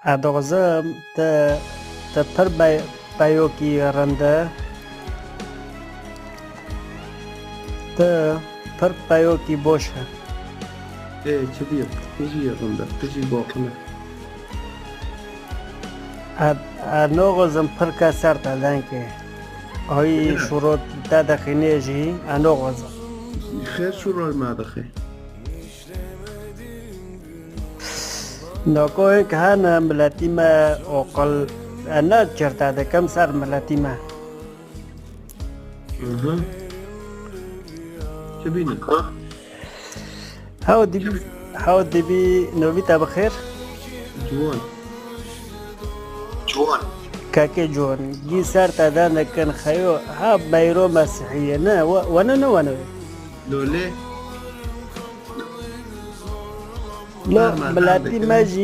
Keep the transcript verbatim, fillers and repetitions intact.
Ez dixwazim te, te pir be-, peyokî rind e. Te pir peyokî boş e. Ê, çi diyim? Tu jî yê rind e, tu jî boqin e. Ez, ez naxwazim pir kes ser te dengê. Ayî şûro te dixînê jî, ez naxwazim. Xêr şûro me dixê. Nakoyek hene miletî me oqil, ez ne çirte dikim ser miletî me. Hı hı. Çi bînin? Hew dibî, hew dibî novî te bi xêr. Ciwan. Ciwan. Kekê Ciwan, gî ser te den dikin xeyo, ha beyro mesihî ye, ne, we-, wene ne wene. Lolê. Lo, Arma, miletî arma. me jî